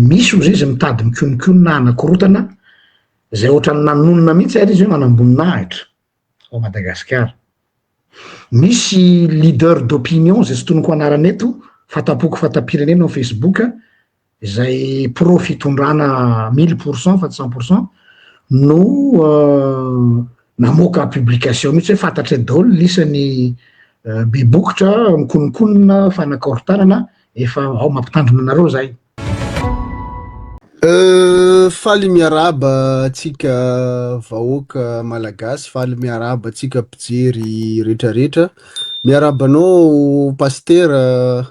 Misy ozy izy mitady mikononkonona hanakorotana izay ohatran'ny nanonona mihitsy ary izy hoe manamboninahitra ao Madagasikara. Misy leader d'opinion izay tsy tononiko anarana eto, fatampoko fatam-pirenena ao Facebook, izay pro fitondrana 1000% fa tsy 100% no namoaka publication mihitsy hoe fantatray daholo lisany be bokotra mikononkonona fanakaorotanana efa ao mampitandrina anareo zay. Faly miarahaba antsika vahoaka malagasy, faly miarahaba antsika mpijery retraretra, miarahaba anao Pasitera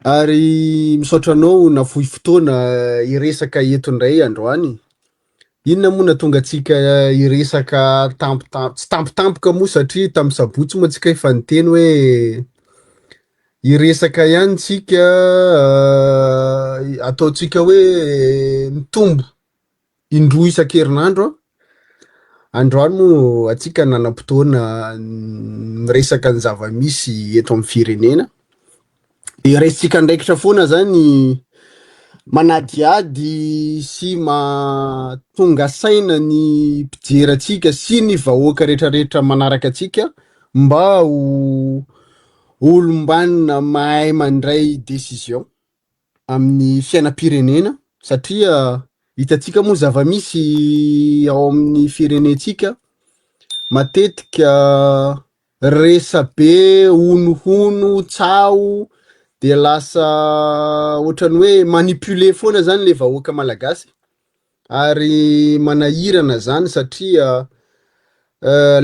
Ary misaotra anao nafoy fotoana hiresaka eto indray androany. Inona moa nahatonga antsika hiresaka tampotampoka, tsy tampotampoka moa satria tamin'ny sabotsy moa antsika efa niteny hoe hiresaka ihany tsika, ataontsika hoe mitombo indroa isan-kerinandro. Androany moa antsika nanam-potoana niresaka ny zava-misy eto amin'ny firenena. Dia raisintsika andraikitra foana zany manadihady sy mahatonga saina ny mpijery antsika sy ny vahoaka rehetrarehetra manaraka antsika mba ho olom-banona mahay mandray décision. amin'ny fiainam-pirenena satria hitantsika moa zava-misy ao amin'ny firenentsika matetika resabe honohono tsaho de lasa ohatran'ny hoe manipuler foana zany le vahoaka malagasy ary manahirana zany satria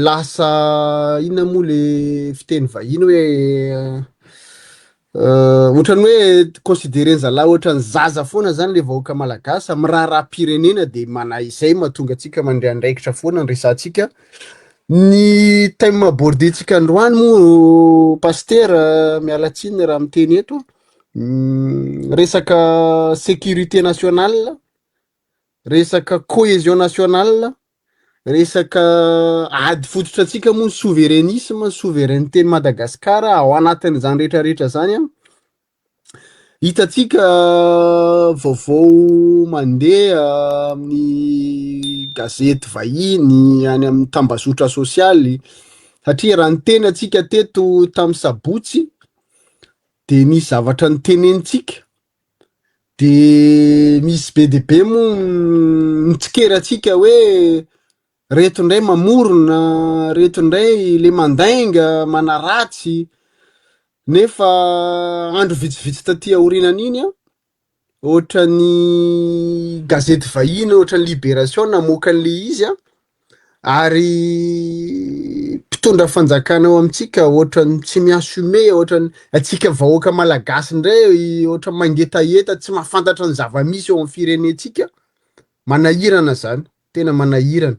lasa inona moa le fiteny vahiny hoe ohatran'ny hoe considerer-ny zalahy ohatran'ny zaza foana zany le vahoaka malagasy amin'ny raharaham-pirenena de mana izay mahatonga antsika mandray andraikitra foana ny resahantsika. Ny thème aborder-ntsika androany moa pasitera, miala tsiny raha miteny eto, resaka sécurité nationale, resaka cohésion nationale, resaka ady fototra antsika moa ny souverainisme, souveraineté ny Madagasikara ao anatin'izany rehetrarehetra zany an, hitantsika vaovao mandeha amin'ny gazety vahiny any amin'ny tambazotra sosialy satria raha niteny antsika teto tamin'ny sabotsy de nisy zavatra nitenenintsika de misy be dia be moa mitsikera antsika hoe reto indray mamorona, reto indray le mandainga, manaratsy, nefa andro vitsivitsy taty aorianan'iny an, ohatran'ny gazety vahiny ohatran'ny Liberation namoaka an'le izy an, ary mpitondra fanjakana ao amintsika ohatran'ny tsy mi-assumer, ohatran'ny antsika vahoaka malagasy indray ohatran'ny mangetaheta tsy mahafantatra ny zava-misy eo amin'ny firenentsika, manahirana zany, tena manahirana.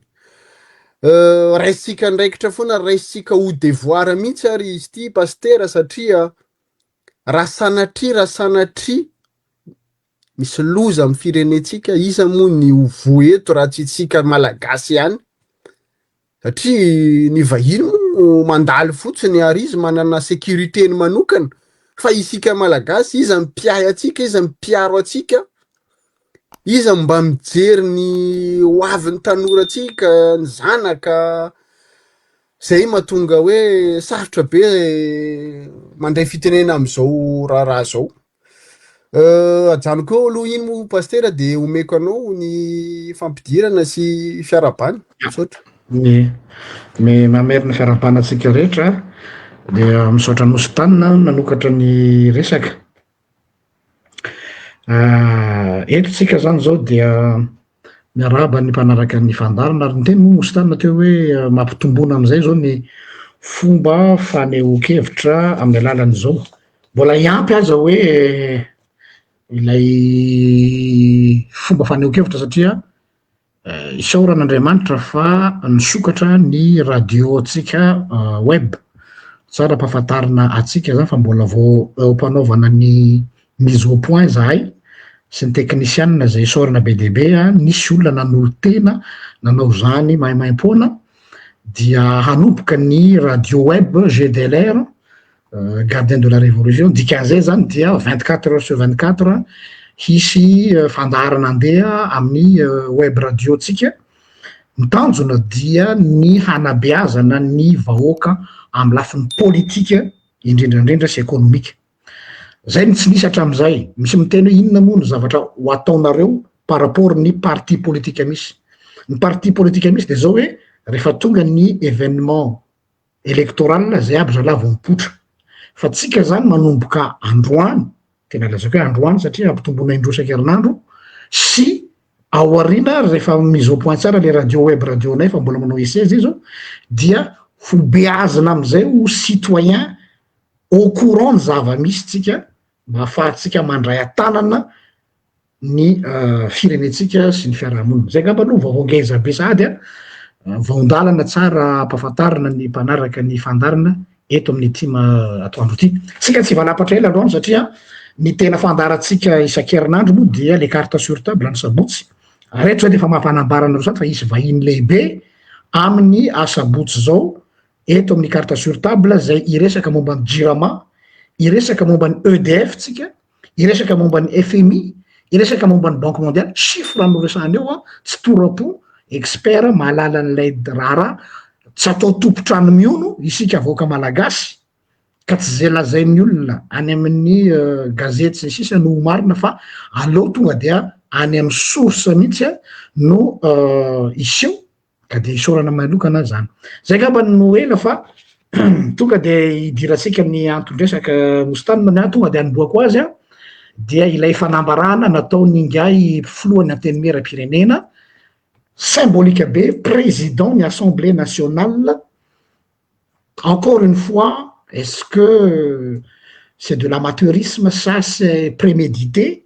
Raisintsika andraikitra foana, raisintsika ho devoir mihitsy ary izy ity pasitera satria raha sanatria raha sanatria misy loza amin'ny firenentsika, iza moa ny ho voa eto raha tsy isika malagasy ihany, satria ny vahiny moa mandalo fotsiny ary izy manana sécurité-ny manokana, fa isika malagasy iza no mpiahy antsika, iza no mpiaro antsika, iza no mba mijery ny ho avin'ny tanorantsika, ny zanaka, zay mahatonga hoe sarotra be mandray fitenena amin'izao raharaha zao. Ajanoko eo aloha iny moa Pasitera dia omeko anao ny fampidirana sy fiarahabana. Misaotra. Ny ny mamerina fiarahabana antsika rehetra dia misaotra Nosy Tanina nanokatra ny resaka. Eto tsika zany zao dia Miarahaba ny mpanaraka ny fandaharana ary niteny moa Mostana teo hoe mampitombona amin'izay izao ny fomba fanehoan-kevitra amin'ny alalan'izao. Mbola hiampy aza hoe ilay fomba fanehoan-kevitra satria isaorana Andriamanitra fa nisokatra ny radio-ntsika web. Tsara ampahafantarina antsika izany fa mbola vao eo am-panaovana ny mise au point izahay sy ny teknisianina izay isaorana be dia be an, nisy olona nanolo-tena nanao izany maimaimpoana dia hanomboka ny radio web GDLR, Gardien de la Révolution, dikan'izay izany dia 24 heures sur 24. hisy fandaharana andeha amin'ny web radio tsika. Ny tanjona dia ny hanabeazana ny vahoaka amin'ny lafiny politika indrindra indrindra sy ekonomika. Zay no tsy nisy hatramin'izay. Misy miteny hoe inona moa no zavatra ho ataonareo par rapport ny parti politika misy. Ny parti politika misy dia zao hoe rehefa tonga ny événement électoral zay aby zalahy vao mipoitra. Fa tsika zany manomboka androany, tena lazaiko hoe androany satria ampitomboina indroa isan-kerinandro sy aoriana rehefa mise au point tsara le radio web radio nay fa mbola manao essai zay zao dia ho beazina amizay ho citoyen au courant ny zava-misy tsika mba ahafahantsika mandray an-tanana ny firenentsika sy ny fiarahamonina. Zay angamba aloha vaovao ngeza be sahady a, vaon-dalana tsara ampahafantarina ny mpanaraka ny fandaharana eto amin'ity atoandro ity. Tsika tsy hivalapatra ela androany satria ny tena fandaharantsika isan-kerinandro moa dia le carte sur table ny sabotsy. Ary eto zay dia efa mampanambara anareo sahady fa hisy vahiny lehibe amin'ny asabotsy izao eto amin'ny carte sur table izay hiresaka momba ny Jirama, hiresaka momba ny EDF tsika, hiresaka momba ny FMI, hiresaka momba ny Banque mondiale, chiffre no resahana eo an, tsy tora-po, expert mahalala an'ilay raharaha, tsy atao tompon-trano mihono isika vahoaka malagasy, ka tsy izay lazain'ny olona any amin'ny gazety sy ny sisa no ho marina fa aleo tonga dia any amin'ny source mihitsy no hiseho Ka dia isaorana manokana zany. Zay angamba no ela fa tonga dia hidirantsika ny anton-dresaka Moustane ny ahy tonga dia hanombohako azy an, dia ilay fanambarana nataon'ingahy filohan'ny antenimieram-pirenena, symbolique be, président ny assemblée nationale, encore une fois, est-ce que c'est de l'amateurisme sa c'est prémédité?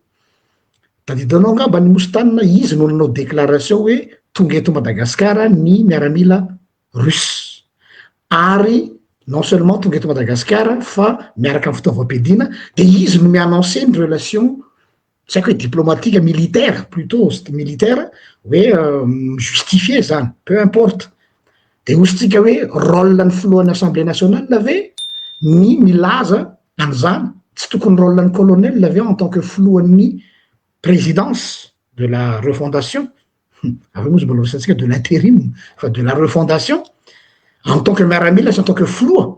Tadidinao angamba ny Moustane, izy no nanao déclaration hoe tonga eto Madagasikara ny miaramila russe, ary non seulement tonga eto Madagasikara fa miaraka amin'ny fitaovam-piadiana, de izy no mi-annoncer ny relation tsy haiko hoe diplomatique, militaire plutot, militaire hoe mi-justifier zany, peu importe, de hosintsika hoe rôle ny filohan'ny assemblée nationale ve ny milaza an'izany, tsy tokony rôle ny colonel ve en tant que filohan'ny présidence de la refondation, avy eo moa izy mbola horesahantsika de l'interim fa de la refondation, en tant que miaramila sy en tant que filoha,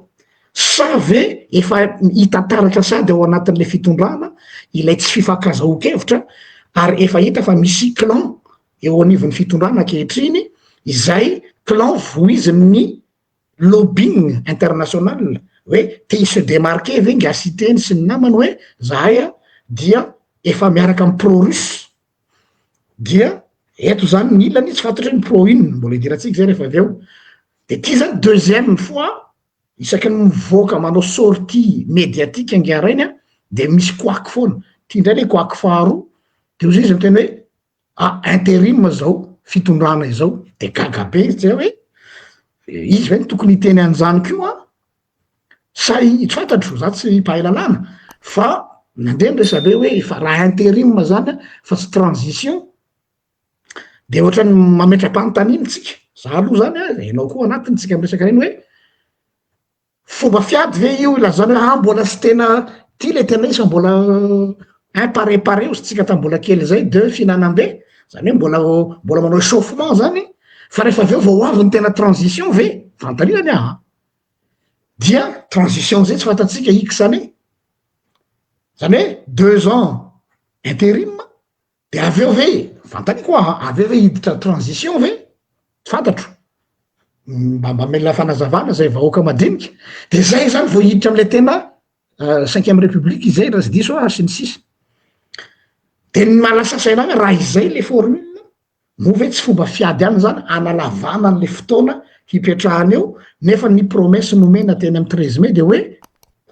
sa ve efa hita taratra sady ao anatin'le fitondrana ilay tsy fifankazahoan-kevitra ary efa hita fa misy clan eo anivon'ny fitondrana ankehitriny izay clan voizin'ny lobbying international hoe te hi se demarquer ve nga Siteny sy ny namany hoe zahay dia efa miaraka amin'ny pro russe dia eto zany ny ilany tsy fantatro hoe ny pro inona mbola hidirantsika zay rehefa avy eo de ty zany deuxième fois isaky ny mivoaka manao sortie médiatique angaha rainy a de misy koaky foana ty indray le koaky faharoa de ozy izy miteny hoe ah interim zao fitondrana izao de gaga be izy zay hoe izy ve ny tokony hiteny an'izany koa Sa i, tsy fantatro, za tsy mpahay lalàna, fa nandeha ny resabe hoe efa raha interim zany fa tsy transition, de ohatran'ny mametra-panontaniana tsika, za aloha zany an, ianao koa anatiny tsika miresaka an'iny hoe, fomba fiady ve io ilazana hoe ah mbola tsy tena ty le tena izy fa mbola imparepare ozy tsika tamy mbola kely zay de fihinanam-be, zany hoe mbola mbola manao echauffement zany, fa rehefa avy eo vao ho avy ny tena transition ve? Fanontaniana ny ahy an. Dia transition zay tsy fantatsika x année, zany hoe deux ans interim de avy eo ve, fanontaniako hoa avy eo ve hiditra transition ve? Tsy fantatro, mba mba mila fanazavana zay vahoaka madinika, de zay zany vao hiditra amle tena cinquième république izay raha tsy diso aho sy ny sisa, de ny maha lasa saina ahy raha izay le formule Moa ve tsy fomba fiady ihany izany hanalavana an'ilay fotoana hipetrahana eo nefa ny promesse nomena teny amin'ny 13 mai dia hoe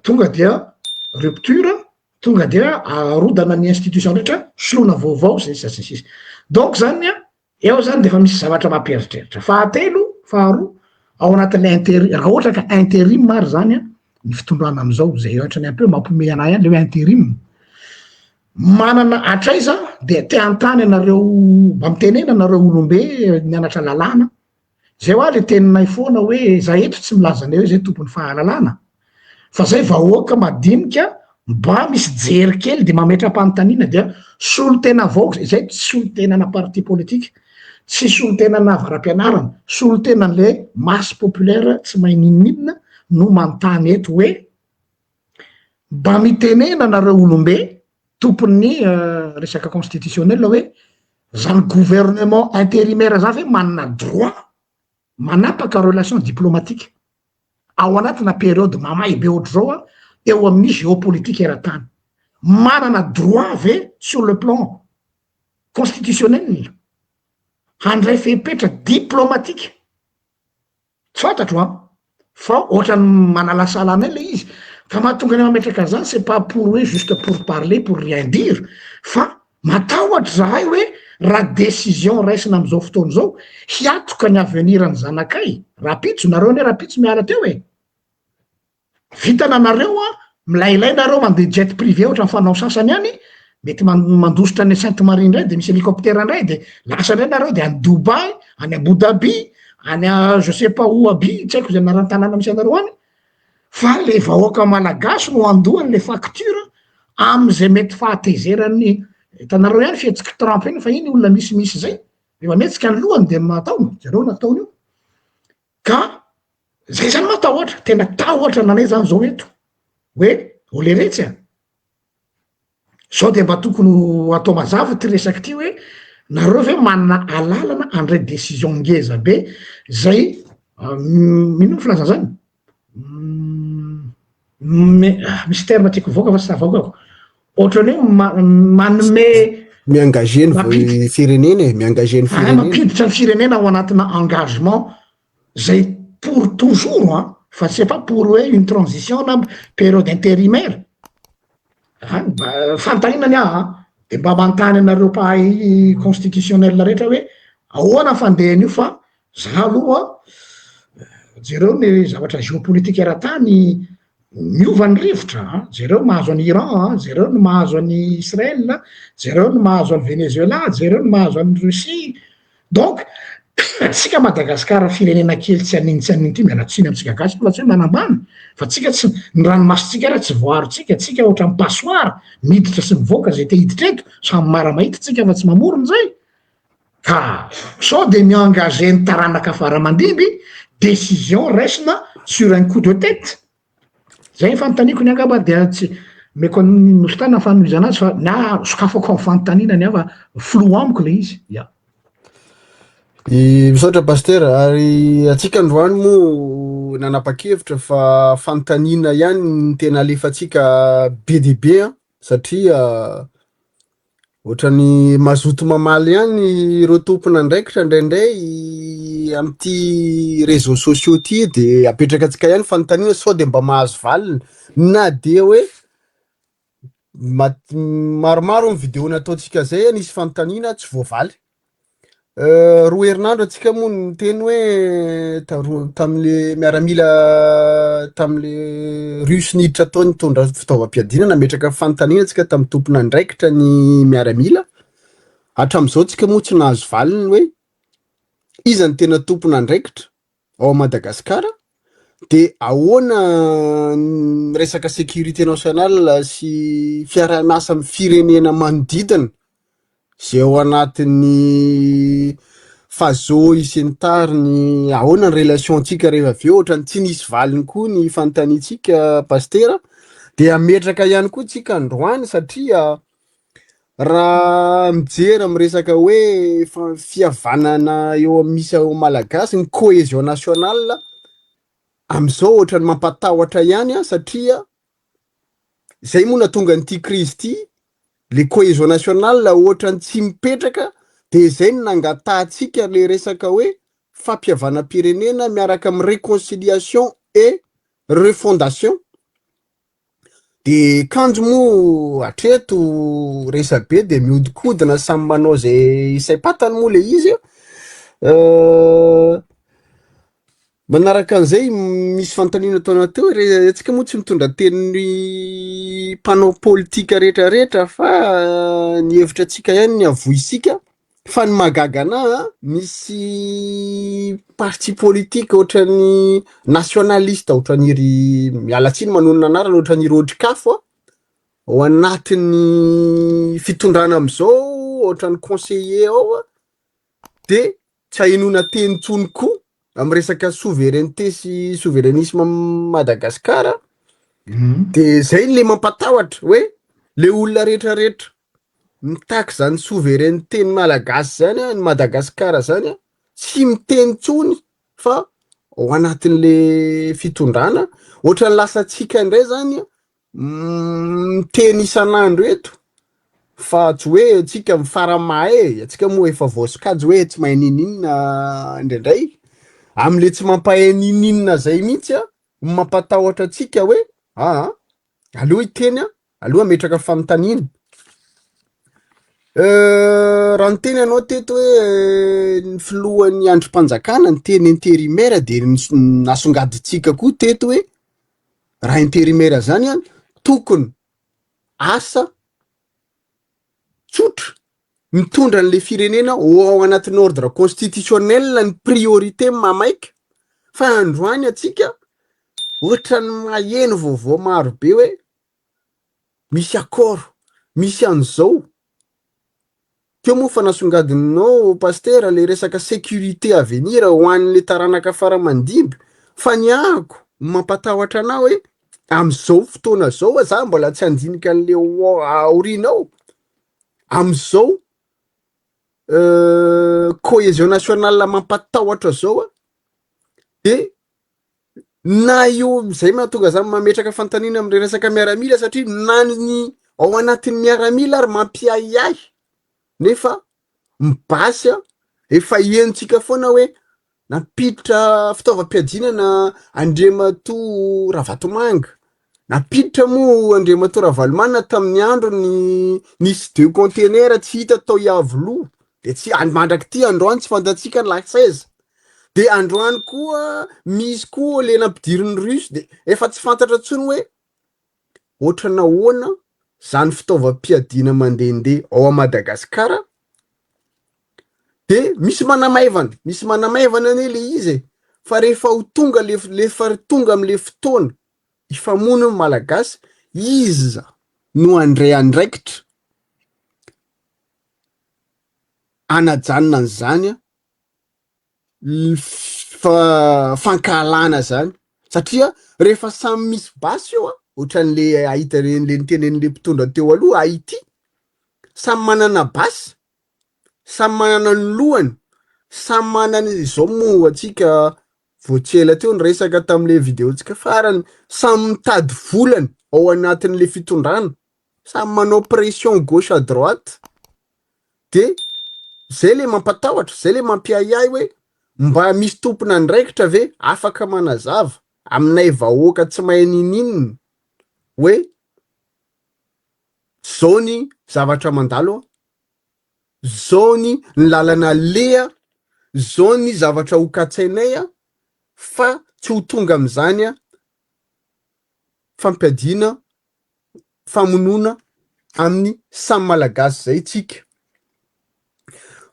tonga dia rupture, tonga dia arodana ny institution rehetra, soloina vaovao sy ny sisa sy ny sisa. Donc zany an, eo zany dia efa misy zavatra mampieritreritra. Fahatelo, faharoa, ao anatin'ilay interi-, raha ohatra ka interim ary zany an, ny fitondrana amin'izao, izay ohatran'ny un peu mampihomehy an'ahy ihany ilay hoe interim, Manana hatraiza dia te hanontany anareo mba mitenena anareo olombe nianatra lalàna zay hoa le teninay foana hoe za eto tsy milaza anay hoe zay tompon'ny fahalalana fa zay vahoaka madinika. Mba misy jery kely dia mametra-panontaniana dia solontena vahoaka, izay tsy solontenana parti politique, tsy solontenana avara-pianarana, solontenan'le masse populaire tsy mahay n'inon'inona no manontany eto hoe mba mitenena nareo olombe tompon'ny resaka constitutionnel hoe zany gouvernement intérimaire zany ve manana droit manapaka relation diplomatique ao anatina période mamay be ohatr'izao a eo amin'ny géopolitique eran-tany? Manana droit ve sur le plan constitutionnel handray fepetra diplomatique? Tsy fantatro an, fa ohatran'ny manalasala anay le izy, ka mahatonga anay mametraka an'izany c'est pas pour hoe juste pour parler pour rien dire fa matahotra zahay hoe raha décision raisina amin'izao fotoana izao hiatoka ny avenir ny zanakay rahampitso, nareo anie rahampitso miala teo e! Vita nanareo a, milailay nareo mandeha jet privé ohatran'ny fanao sasany any, mety mandositra any Sainte Marie indray de misy hélicoptère indray de lasa indray nareo de any Dubaï, any Abu Dhabi, any je sais pas où aby, tsy haiko izay anaran'ny tanàna misy anareo any, fa le vahoaka malagasy no handoa an'le facture amin'izay mety fahatezeran'ny, hitanareo ihany fihetsik'i Trump iny fa iny olona misimisy zay, rehefa mihetsika ny lohany de mataony, jereo nataony io, ka Zay zany matahotra, tena tahotra nanay zany zao eto hoe oleretsy a! Zao de mba tokony ho atao mazava ty resaky ty hoe nareo ve manana alalana handray décision ngeza be zay ino mo filaza zany? Misy terme tiako hivoaka fa tsy tafavoakako, ohatran'ny hoe manome Mi-engager ny firenena e, mi-engager ny firenena. Mampiditra ny firenena ao anatina engagement zay pour toujours an, fa c'est pas pour hoe une transition na période intérimaire, an, mba fanontaniana ny ahy an, de mba manontany anareo mpahay constitutionnel rehetra hoe ahoana fandehan'io fa za aloha jereo ny zavatra géopolitique eran-tany miova ny rivotra an, jereo ny mahazo an'i Iran an, jereo ny mahazo an'i Israël, jereo ny mahazo an'i Venezuela, jereo ny mahazo an'i Russie, Donc tsika Madagascar firenena kely tsy an'ino tsy an'ino ty, miala tsiny amintsika gasy fa tsy hoe manambany fa tsika tsy, ny ranomasintsika ary tsy voaarontsika, tsika ohatran'ny passoire miditra sy mivoaka zay te hiditra eto, samy mara mahita tsika fa tsy mamorona zay, ka sao de mi-engager ny taranaka fara aman-dimby décision raisina sur un coup de tete. Zay ny fanontaniako ny angamba dia tsy omeko an'i Nosy-Tana ny fanohizana azy fa na sokafako amin'ny fanontaniana ny ahy fa flou amiko le izy, ya. Misaotra Pasteur, ary antsika androany moa nanapa-kevitra fa fanontaniana ihany no tena alefantsika be dia be an, satria Ohatran'ny mazoto mamaly ihany ireo tompon'andraikitra indraindray amin'ity réseaux sociaux ity de apetraka antsika ihany fanontaniana sao de mba mahazo valiny na dia hoe mat- maromaro ny vidéo nataontsika zay nisy fanontaniana tsy voavaly. Roa herinandro antsika moa no niteny hoe taro- tamin'le miaramila tamin'le russe niditra tao nitondra fitaovam-piadiana, nametraka fanontaniana antsika tamin'ny tompon'andraikitra ny miaramila, hatramin'izao tsika moa tsy nahazo valiny hoe iza no tena tompon'andraikitra ao Madagasikara de ahoana ny resaka sécurité nationale sy fiaraha-miasa amin'ny firenena manodidina zay ao anatin'ny Faso sy ny tariny, ahoana ny relation-tsika rehefa avy eo, ohatran'ny tsy nisy valiny koa ny fanontaniantsika Pasitera, de hametraka ihany koa tsika androany satria Raha mijery amin'ny resaka hoe fihavanana eo amin'ny misy eo Malagasy, ny cohésion nationale, amin'izao ohatran'ny mampatahotra ihany an, satria zay moa nahatonga an'ity crise ity, le cohésion nationale ohatran'ny tsy mipetraka, de zay no nangatahantsika le resaka hoe fampihavanam-pirenena miaraka amin'ny réconciliation et refondation. De kanjo moa hatreto resabe de mihodinkodina samy manao zay saim-patany moa le izy an, manaraka an'izay misy fanontaniana ataonao teo re antsika moa tsy mitondra tenin'ny mpanao politika retraretra fa ny hevitra antsika ihany ny avoisintsika. Fa ny mahagaga anah an, misy parti politique ohatran'ny nationaliste ohatran'iry, miala tsiny manonona anarana, ohatran'iry Otrikafo an, Ao anatin'ny fitondrana amizao ohatran'ny conseiller ao a, de tsy ahenoana teny intsony koa amy resaka souveraineté sy souverainisme Madagascar. De zay le mampatahotra hoe le olona rehetrarehetra mitaky zany souveraineté ny Malagasy zany a, ny Madagasikara zany a, tsy miteny intsony fa ao anatin'le fitondrana. Ohatran'ny lasa antsika indray zany a miteny isan'andro eto fa tsy hoe antsika mifaramahay e, antsika moa efa voasokajy hoe tsy mahay ninoninona indraindray, am'le tsy mampahay ninoninona zay mihitsy a no mampatahotra antsika hoe aa aleo hiteny a, aleo hametraka fanontaniana. Raha niteny ianao teto hoe ny filohan'ny andrim-panjakana niteny intérimaire de nasongadintsika koa teto hoe raha intérimaire zany a tokony asa tsotra mitondra an'le firenena ho ao anatin'ny ordre constitutionnel ny priorité mamaika. Fa androany atsika ohatran'ny maheno vaovao maro be hoe misy accord, misy an'izao. Teo moa fa nasongadinao pastera le resaka sécurité à venir ho an'le taranaka faramandimby, fa ny ahako mampatahotra anah hoe am'izao fotoana zao za mbola tsy andinika an'le aoriana ao, am'izao cohésion nationale mampatahotra zao a, de na io zay mahatonga za mametraka fanontaniana am'le resaka miaramila, satria na ny ao anatin'ny miaramila ary mampiahiahy nefa mibasy a efa henontsika foana hoe nampiditra fitaovam-piadinana Andriamatoa Ravatomanga, nampiditra moa Andriamatoa Ravalomanana tamin'ny androny nisy deux conteneurs tsy hita tao Iavoloha, de tsy mandrak'ity androany tsy fantatsika ny lasa aiza. De androany koa misy koa le nampidirin'ny Russe, de efa tsy fantatra intsony hoe ohatrany ahoana zany fitaovam-piadiana mandehandeha ao a Madagasikara. De misy manamaivana, misy manamaivana anie le izy e, fa rehefa ho tonga le lefa tonga am'le fotoana hifamono ny Malagasy, iza no handray andraikitra anajanona an'izany a fankahalana zany? Satria rehefa samy misy basy io a, ohatran'le ahita reny le nitenen'le mpitondra teo aloha Haiti, samy manana basy, samy manana ny lohany, samy manana izao moa atsika vao tsy ela teo ny resaka tam'le videontsika farany, samy mitady volany ao anatin'le fitondrana, samy manao pression gauche à droite. De zay le mampatahotra, zay le mampiahiahy hoe mba misy tompon'andraikitra ve afaka manazava aminay vahoaka tsy mahay nininona hoe zao ny zavatra mandalo a, zao ny ny lalana aleha, zao ny zavatra ho katsainay a, fa tsy ho tonga am'izany a fampiadiana, famonoana amin'ny samy Malagasy zay tsika.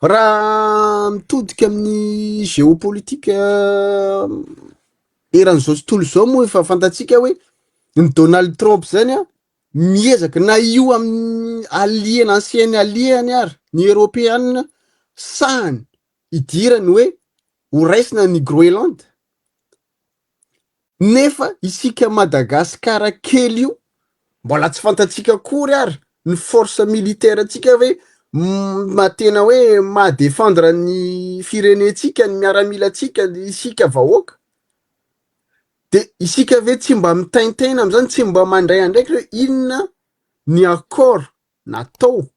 Raha mitodika amin'ny géopolitique eran'izao tontolo izao moa efa fantatsika hoe ny Donald Trump zany a miezaka na io amin'ny allié-ny, ancienne allié-ny ary ny Eropeana sahany idirany hoe ho raisina ny Groenland, nefa isika Madagasikara kely io mbola tsy fantatsika akory ary ny force militaire antsika hoe ma tena hoe maha-défendre ny firenentsika, ny miaramilantsika, isika vahoaka. De isika ve tsy mba mitaintaina am'izany, tsy mba mandray andraikitra hoe inona ny accord natao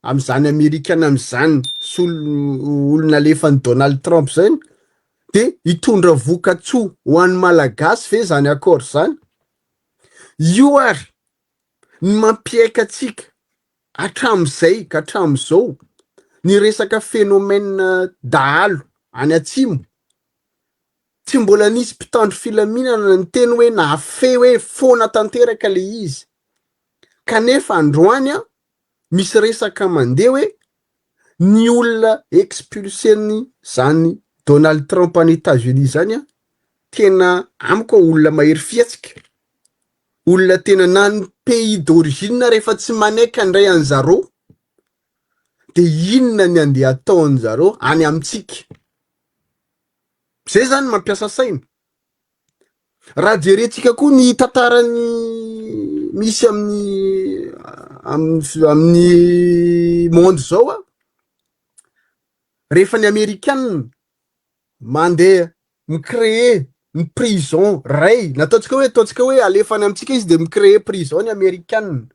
am'izany Amerikana am'izany olona alefan'i Donald Trump zany, de hitondra vokatsoa ho an'ny Malagasy ve zany accord zany? Io ary ny mampiaika atsika hatram'izay ka hatram'izao ny resaka phénomène dahalo any atsimo. Tsy mbola nisy mpitandro filaminana niteny hoe nahafehy hoe foana tanteraka le izy, kanefa androany a misy resaka mandeha hoe ny olona expulseny zany Donald Trump any États-Unis zany a tena amiko olona mahery fihetsika, olona tena na ny. pays d'origine rehefa tsy manaiky handray an'zareo de inona ny andeha ataon'zareo any amintsika? Zay zany mampiasa saina. Raha jerentsika koa ny tantarany misy amin'ny amin'ny amin'ny monde zao a, rehefa ny amerikanina mandeha mi-créer ny prison ray, na ataontsika hoe ataontsika hoe alefa any amintsika izy de mi-créer prison ny amerikanina,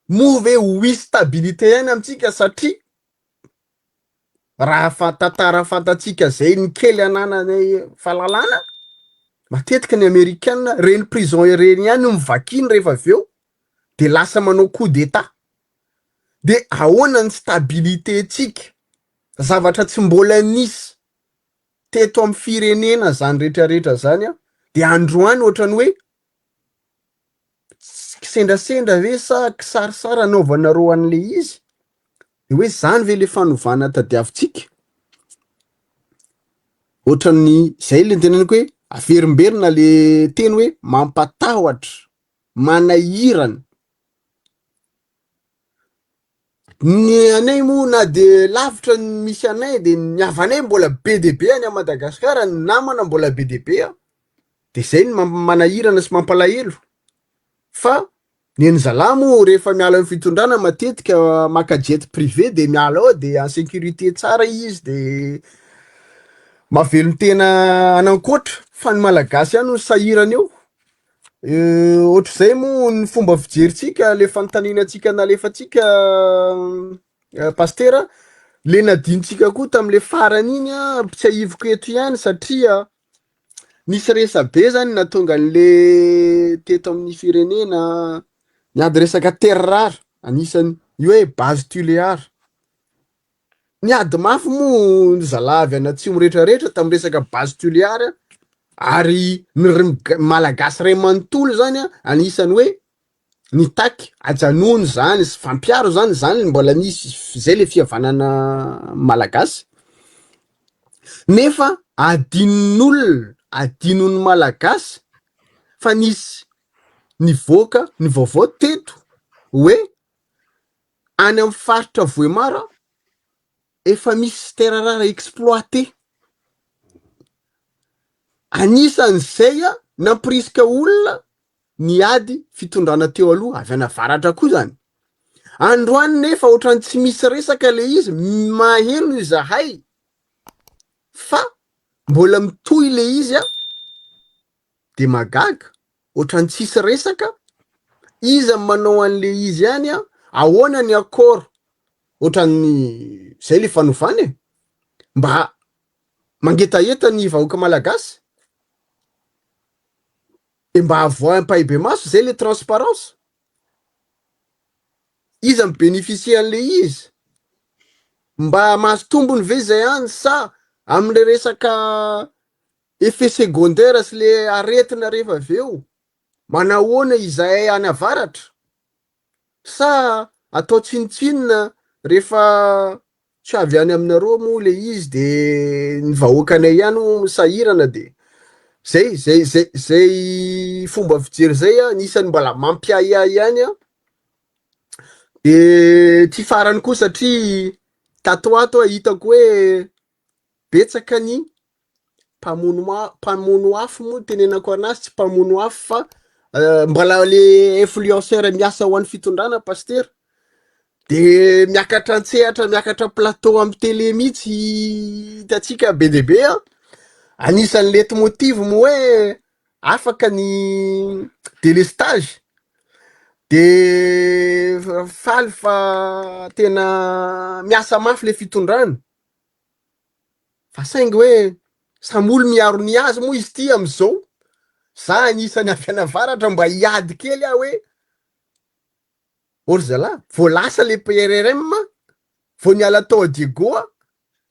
moa ve ho hisy stabilité ihany amintsika satria raha fa tantara fantatsika zay ny kely anananay fahalalana, matetika ny amerikanina reny prison ireny ihany no mivakiny rehefa avy eo de lasa manao coup d'état, de ahoana ny stabilité-tsika, zavatra tsy mbola nisy teto amin'ny firenena zany rehetrarehetra zany an, de androany ohatrany hoe kisendrasendra ve sa kisarisary anaovanareo an'le izy, de hoe zany ve le fanovana tadiavintsika? Ohatran'ny zay le niteneniko hoe averimberina le teny hoe mampatahotra, manahirana. Ny anay moa na de lavitra ny misy anay de ny havanay mbola be dia be any Madagasikara, ny namana mbola be dia be an, de zay no manahirana sy mampalahelo fa ny an'ny zalahy moa rehefa miala amin'ny fitondrana matetika maka jet privé de miala ao de en sécurité tsara izy de mahavelon-tena any ankoatra fa ny malagasy ihany no sahirana eo. Ohatr'izay moa ny fomba fijerintsika le fanontaniana antsika nalefantsika Pastera, le nadinontsika koa tam'le farany iny an, ampitsiahiviko eto ihany satria nisy resabe zany nahatonga an'le teto amin'ny firenena niady resaka terre rare, anisany io hoe base Tuléar. Niady mafy moa ny zalahy avy any atsimo rehetrarehetra tamin'ny resaka base Tuléar ary ny malagasy ray manontolo zany anisan'ny hoe nitaky ajanony zany sy fampiaro zany, zany mbola nisy zay le fihavanana malagasy nefa adinon'olona, adinon'ny malagasy fa nisy nivoaka ny vaovao teto hoe any amin'ny faritra Vohemar efa misy terre rare exploité. Anisan'izay nampirisika olona niady fitondrana teo aloha avy any avaratra koa zany. Androany nefa ohatran'ny tsy misy resaka le izy, maheno izahay fa mbola mitohy le izy an, de mahagaga. Ohatran'ny tsisy resaka, iza no manao an'le izy any an, ahoana ny accord, ohatran'ny zay le fanovana e, mba mangetaheta ny vahoaka malagasy, de mba avoahy ampahibemaso zay le transparence, iza mi-beneficier an'le izy, mba mahazo tombony ve zay any sa amle resaka Effet secondaire sy le aretina rehefa avy eo, manahoana izahay any avaratra? Sa atao tsinontsinona rehefa tsy avy any aminareo moa le izy de ny vahoakanay ihany no sahirana de zay zay zay zay fomba fijery zay anisan'ny mbola mampiahiahy ihany an, de ty farany koa satria tato ho ato aho hitako hoe betsaka ny mpamono a- mpamono afo moa tenenako anazy tsy mpamono afo fa mbola le influenceur miasa ho an'ny fitondrana pasitera de miakatra an-tsehatra miakatra plateau amin'ny télé mihitsy hitantsika be dia be an, anisan'ny leitmotiv moa hoe afaka ny délestage de faly fa tena miasa mafy le fitondrana. Fa saingy hoe samy olo miaro ny azy moa izy ity amizao, za anisany avy any avaratra mba hiady kely aho hoe ô ry zalahy vao lasa le PRRM vao niala tao Diego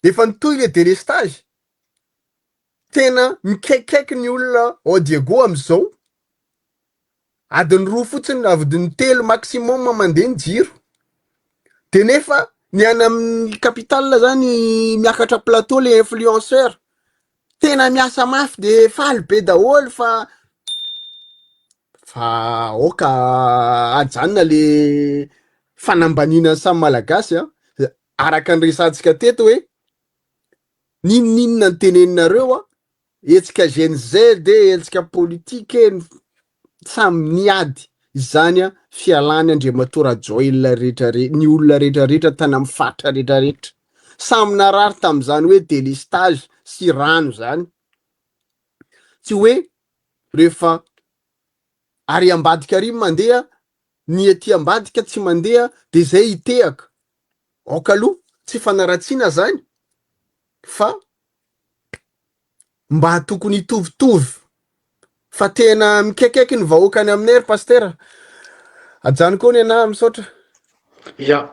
de efa nitohy le délestage, tena mikaikaiky ny olona ao Diego amizao. Adiny roa fotsiny, adiny telo maximum mandeha ny jiro. De nefa ny any amin'ny capitale zany miakatra plateau le influenceur, tena miasa mafy de faly be daholo fa Fa aoka ajanona le fanambaniana ny samy Malagasy a, araka ny resahantsika teto hoe n'inon'inona ny teneninareo a, hetsika Gen Z e, hetsika politika e, samy niady izany a fialany Andriamatoa Rajoelina rehetra re, ny olona rehetra rehetra tany amin'ny faritra rehetra rehetra. Samy narary tamin'izany hoe délestage sy rano zany. Tsy hoe rehefa ary ambadika ary mandeha, ny aty ambadika tsy mandeha de zay hitehaka. Aoka aloha tsy fanaratsiana zany fa mba tokony hitovitovy fa tena mikaikaiky ny vahoaka any aminay ry pastera. Ajanoko eo ny anah, misaotra. Ya.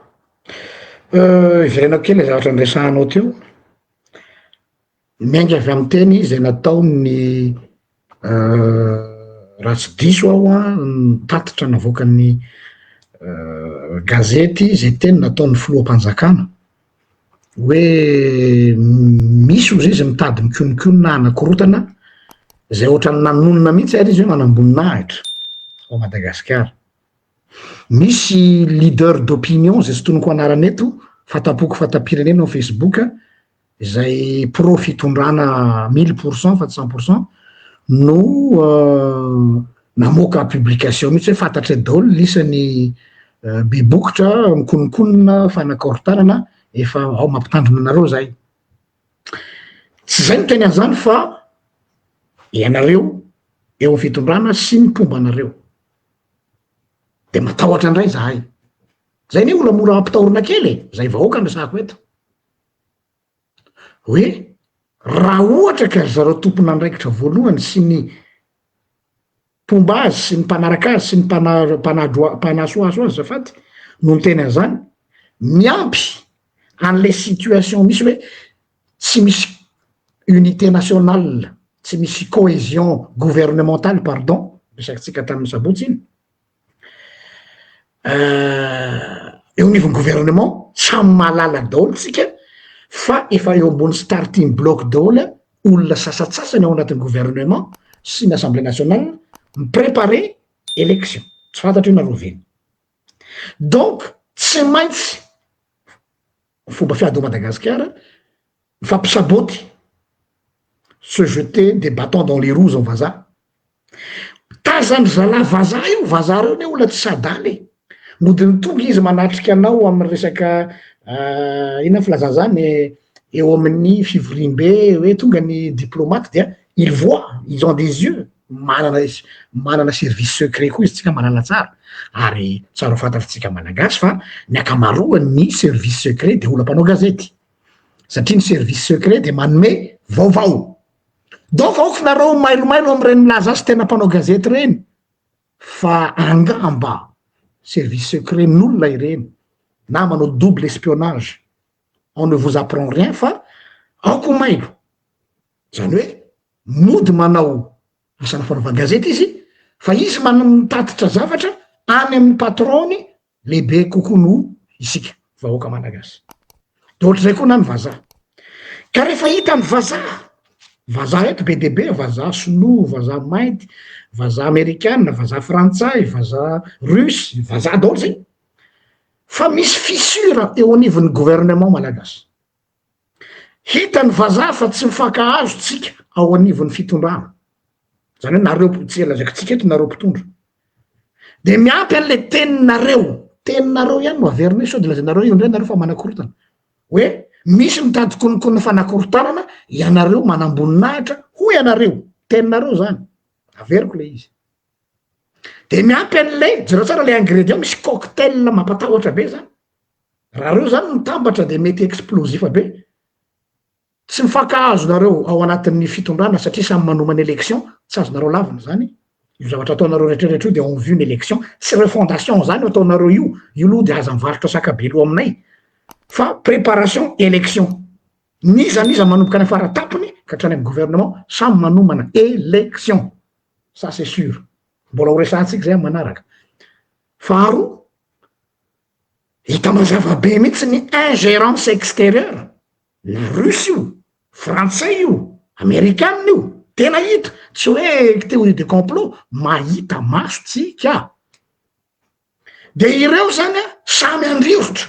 Hiverenako kely ilay zavatra niresahanao teo. Miainga avy amin'ny teny izay nataon'ny raha tsy diso aho an, ny tatitra navoakan'ny gazety izay teny nataon'ny filoham-panjakana hoe misy ozy izy mitady mikononkonona hanakorotana izay ohatran'ny nanonona mihitsy ary izy hoe manamboninahitra ao Madagasikara. Misy leader d'opinion izay tsy tononiko anarana eto fa tampoko fanta-pirenena ao Facebook izay pro fitondrana 1000 pour cent fa tsy 100 pour cent no namoaka publication mihitsy hoe fantatray daholo lisany be bokotra mikononkonona fanakorotanana efa ao mampitandrina anareo zay. Tsy zay no teny an'izany fa ianareo eo amin'ny fitondrana sy ny mpomba anareo. De matahotra indray zahay. Zay anie olona mora ampitahorina kely e, zay vahoaka no resahako eto. Hoe raha ohatra ka ry zareo tompon'andraikitra voalohany sy ny mpomba azy sy ny mpanaraka azy sy ny mpana- mpanadro- mpanasohaso azy azafady no niteny an'izany, miampy an'le situation misy hoe tsy misy unité nationale, tsy misy cohesion gouvernementale pardon, resakintsika tamin'ny sabotsy iny, Eo anivon'ny gouvernement samy mahalala daholo tsika fa efa eo ambony starting block daholo olona sasatsasany ao anatin'ny gouvernement sy ny assemblée nationale mi-preparer election, tsy fantatro io na rovina, donc tsy maintsy fomba fiady ao Madagasikara mifampisaboty, se jeter des batons dans les roues zao vazaha, tazan-dry zalahy vazaha io, vazaha reo anie olona tsy sadala e, mody ny tonga izy manatrika anao amin'ny resaka inona filazana zany eo amin'ny fivoriambe hoe tonga ny diplomate dia ils voient, ils ont des yeux, manana manana service secret koa izy tsika mahalala tsara ary tsara ho fantatritsika malagasy fa ny ankamaroan'ny service secret de olona mpanao gazety satria ny service secret de manome vaovao donc aoka nareo mailomailo am'ireny milaza azy tena mpanao gazety reny fa angamba service secret n'olona ireny na manao double espionnage, on ne vous apprend rien fa aoka ho mailo. Zany hoe mody manao asana fanaovan-gazety izy fa izy mitatitra zavatra any amin'ny patron-ny lehibe kokoa noho isika vahoaka malagasy. De ohatr'izay koa na ny vazaha. Ka rehefa hita ny vazaha, vazaha eto be dia be, vazaha sinoa, vazaha mainty, vazaha amerikana, vazaha frantsay, vazaha russe, vazaha daholo zay, fa misy fissure eo anivon'ny gouvernement malagasy. Hitan'ny vazaha fa tsy mifankahazo tsika ao anivon'ny fitondrana. Zany hoe nareo, tsy lazaiko tsika eto, nareo mpitondra. De miampy an'le teninareo, teninareo ihany no averina io sao de lazainareo io indray nareo fa manakorontana. Hoe misy mitady kononkonona fanakorontanana, ianareo manamboninahitra, hoy ianareo, teninareo zany, averiko le izy. De miampy an'le, jereo tsara le ingrédient, misy cocktail mampatahotra be zany. Raha reo zany mitambatra de mety explosif be. Tsy mifankahazo nareo ao anatin'ny fitondrana satria samy manomana élection, tsy azonareo lavina zany. Io zavatra ataonareo rehetra rehetra io de en vue ny élection. Tsy refondation zany io ataonareo io, io aloha de aza mivarotra saka be loha aminay fa préparation élection. N'iza n'iza manomboka any faratapony ka hatrany amin'ny gouvernement samy manomana élection. Ça c'est sûr. Mbola ho resahantsika zay amin'ny manaraka. Faharoa, Hita mazava be mihitsy ny ingérence extérieure, na russe io, frantsay io, amerikana io. Tena hita, tsy hoe théorie de complot, mahita maso tsika. De ireo zany a, samy andrivotra.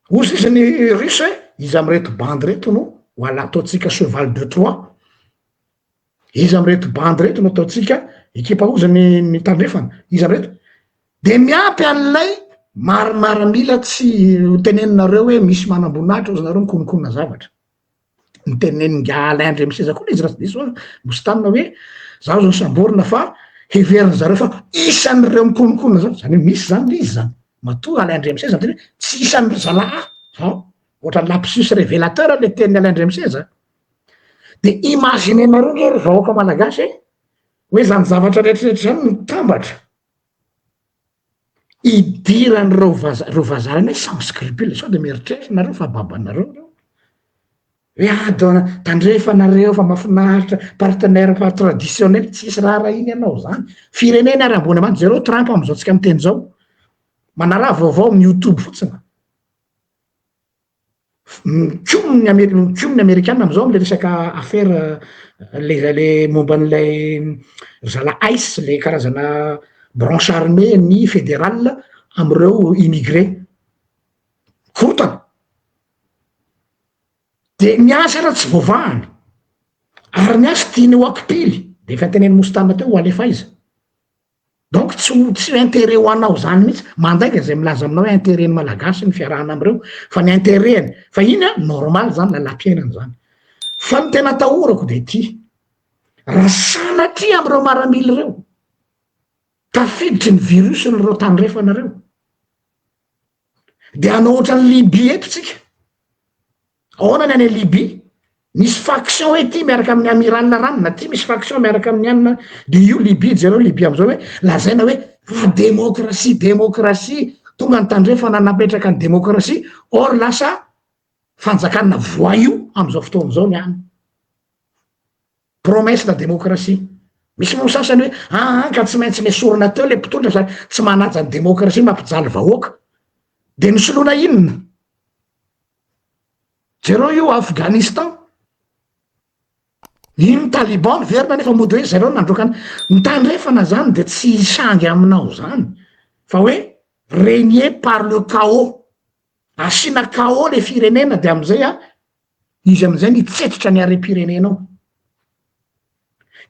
Ozy izy ny russe hoe iza amin'ireto bandy reto no ho ala ataontsika cheval de Troie, iza amin'ireto bandy reto no ataontsika ekipa ozy ny ny tandrefana, iza amin'ireto, de miampy an'ilay marimaramila tsy teneninareo hoe misy manamboninahitra ozy nareo mikononkonona zavatra. Nitenenin'ingahy Alain Andriamiseza koa ilay izy raha tsy diso aho, Mostana hoe zaho zao samborina fa heverin'ny zareo fa isan'ireo mikononkonona zany, zany hoe misy zany ilay izy zany, matoa Alain Andriamiseza miteny hoe tsy isan'ny zalahy aho, ohatran'ny lapsus révélateur ilay tenin'i Alain Andriamiseza, de imaginez-nareo nge ry vahoaka malagasy e, hoe zany zavatra rehetrarehetra zany mitambatra, Idiran'ireo vaza- ireo vazaha ireny hoe sans scrupule, sao de mieritreritra nareo fa babanareo reo, hoe ah dona tandrefanareo fa mahafinaritra, partenaire fa traditionnel, tsisy raharahiany anao zany, firenena ary ambony ambany, jereo Trump amizao tsika miteny zao, manaraha vaovao amin'ny youtube fotsiny. Mikomy ny Ameri- mikomy ny amerikana am'zao am'le resaka affaire le le momba an'ilay ry zalahy ice le karazana branche armée ny fédéral am'ireo immigré, korontana, de ny azy ara tsy voavahany ary ny azy tiany ho akipily de efa teneniny Mostana teo ho alefa aiza? Donc tsy ho tsy intérêt ho anao zany mihitsy, mandainga zay milaza aminao hoe intérêt ny malagasy ny fiarahana amireo fa ny intérêt-ny, fa iny an normal zany lalam-piainana zany, fa ny tena atahorako de ity, raha sanatria amireo maramila ireo tafiditry ny virus n'ireo tandrefana reo, de hanao ohatran'i Libye eto tsika, Ahoana ny any Libye? Misy faction hoe ty miaraka amin'ny amiral ranona, ty misy faction miaraka amin'ny anona, de io Libye, jereo Libye amizao hoe lazaina hoe fa démocratie, démocratie, tonga ny tandrefana napetraka ny démocratie, or lasa fanjakana voyou amizao fotoana izao ny any. Promesse la démocratie. Misy moa sasany hoe aa ka tsy maintsy nesorina teo le mpitondra fa tsy manaja ny démocratie mampijaly vahoaka. De nosoloina inona? Jereo io Afghanistan, iny taliban niverina nefa mody hoe zareo nandroaka ny, ny tandrefana zany de tsy hisangy aminao zany fa hoe régner par le chaos, asiana chaos le firenena de amizay a izy amizay mitsetitra ny harem-pirenena ao.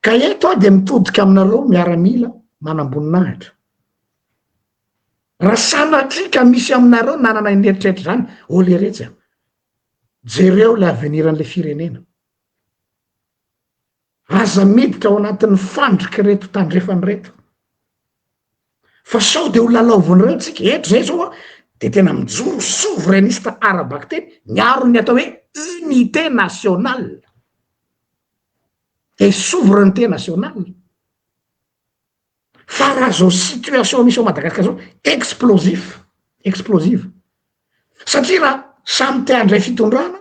Ka eto aho de mitodika aminareo miaramila manamboninahitra. Raha sanatria ka misy aminareo nanana iny eritreritra izany, ô leretsy a! Jereo ilay avenir an'ilay firenena. Aza miditra ao anatin'ny fandrik'ireto tandrefana ireto. Fa sao dia ho lalaovin'ireo tsika. Eto izay izao a, dia tena mijoro souverainiste ara-bakiteny miaro ny atao hoe unité nationale et souveraineté nationale. Fa raha zao situation misy ao Madagascar zao, explosif, explosive. Satria raha samy te handray fitondrana,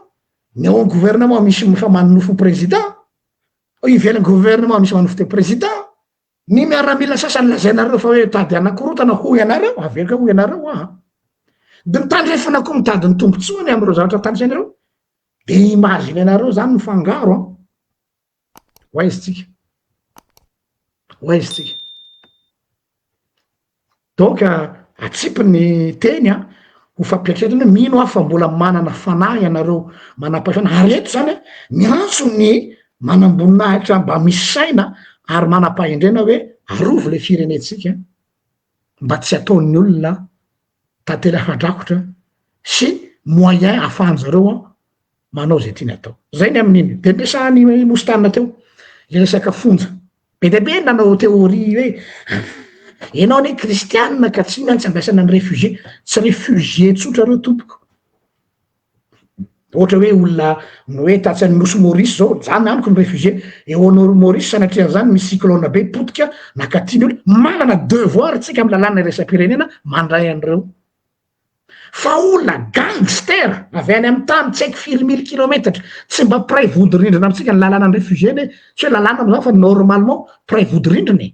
ny ao amin'ny gouvernement misy efa manonofy ho président, ivelan'ny gouvernement misy manonofy te ho président, ny miaramila sasany lazainareo fa hoe mitady hanakorotana hoy ianareo, averiko hoe hoy ianareo an, de ny tandrefana koa mitady ny tombotsoany amin'ireo zavatra tanisainareo, de imagine-nareo zany mifangaro an. Ho aiza tsika? Ho aiza tsika? Donc atsipy ny teny an, ho fampiatretrana hoe mino aho fa mbola manana fanahy ianareo manam-pahefana, ary eto zany an, miantso ny manamboninahitra mba misy saina ary manam-pahendrena hoe arovy le firenentsika mba tsy ataon'ny olona tantely afa-drakotra sy moyen ahafahan-jareo an manao izay tiany atao. Zay ny amin'iny. De niresahan'i Mostana teo le resaka fonja. Be dia be ny nanao théorie hoe enao anie kristianina ka tsy maintsy andraisana ny réfugié. Tsy réfugié tsotra reo tompoko. Ohatra hoe olona ny hoe tatsy any Nosy Maurice zao, zany amiko ny réfugié. Eo Nosy Maurice sanatrian'izany misy cyclone be potika nakaty ny olona. Manana devoir tsika amin'ny lalàna iraisam-pirenena mandray an'ireo. Fa olona gangster avy any amin'ny tany tsy haiko firy mily kilometatra, tsy mba mpiray vodirindrina amintsika, ny lalàna ny réfugié anie tsy hoe lalàna amin'izany fa normalement mpiray vodirindrina e,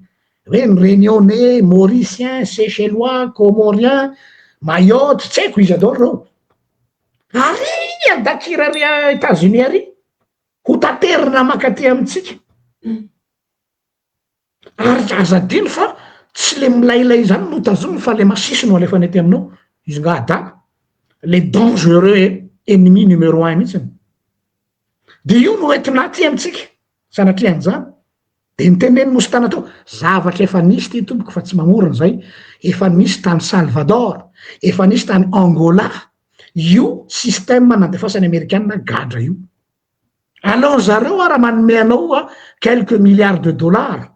hoe ny Réunionnais, Mauricien, Seychellois, Comorien, Mayotte, tsy haiko iza daholo ireo, ary an-dakira ary Etats Unis ary. Ho taterina mankaty amintsika. Ary aza adino fa tsy le milailay izany no tazominy fa le masiso no alefany aty aminao. Izy nga adala. Le dangereux ennemi numéro un mihitsiny. De io no entina aty amintsika, sanatria an'izany. De niteneniny Mostana teo, zavatra efa nisy ity tompoko fa tsy mamorona izay, efa nisy tany Salvador, efa nisy tany Angola, io système nandefasan'ny amerikana gadra io. Alao zareo ara manome anao quelques milliards de dollars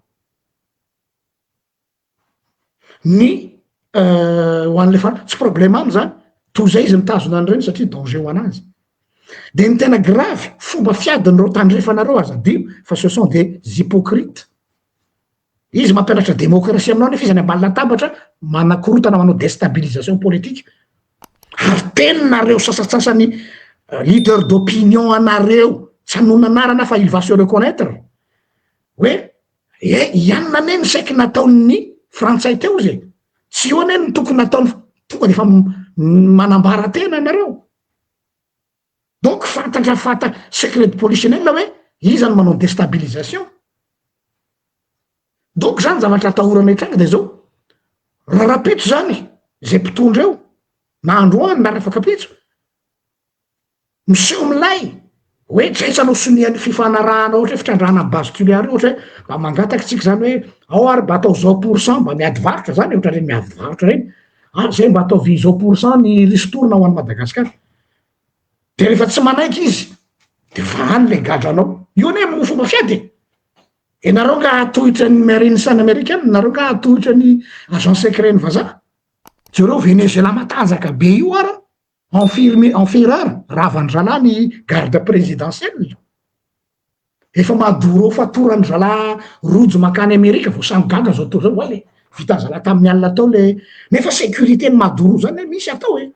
ny ho an'le fa tsy problème aminy zany, toy izay izy mitazona an'ireny satria danger ho an'azy. De ny tena grave, fomba fiadin'ireo tandrefana reo aza adino fa ce sont des hypocrites. Izy mampianatra démocratie aminao nefa izy any ambany latabatra manakorotana manao déstabilisation politique. Ary teninareo sasatsasany leader d'opinion anareo tsy hanonona anarana fa il va se reconnaître hoe eh ianona anie ny saiky nataon'ny frantsay teo izy e, tsy io anie no tokony nataony tonga de efa manambara tena ianareo. Donc fantatra fanta secret de polichinelle hoe iza no manao destabilisation. Donc zany zavatra atahorana hitranga de zao, raha rapitso zany zay mpitondra eo na androany na rafakapitso, miseho milay hoe tsy aisanao sonia ny fifanarahana ohatra hoe fitrandrahana base Tuléar io ohatra hoe mba mangataka tsika zany hoe ao ary mba atao zao pour cent mba miady varotra zany ohatra reny miady varotra reny, ah zay mba ataovy zao pour cent ny ristourne ho an'i Madagasikara. De rehefa tsy manaiky izy de vahany le gadranao. Io anie mo fomba fiady e. Ianareo nga hatohitra ny marines amerikana, nareo nga hatohitra ny agent secret ny vazaha. Jereo Venezuela matanjaka be io ara, en firme en ferreur, ravan-dry zalahy ny garde présidentielle. Efa Maduro fatoran-dry zalahy rojo mankany Amerika vao samy gaga zao tontolo zao, oay le vitan-dry zalahy tamin'ny alina tao le, nefa sécurité ny Maduro zany anie misy atao e.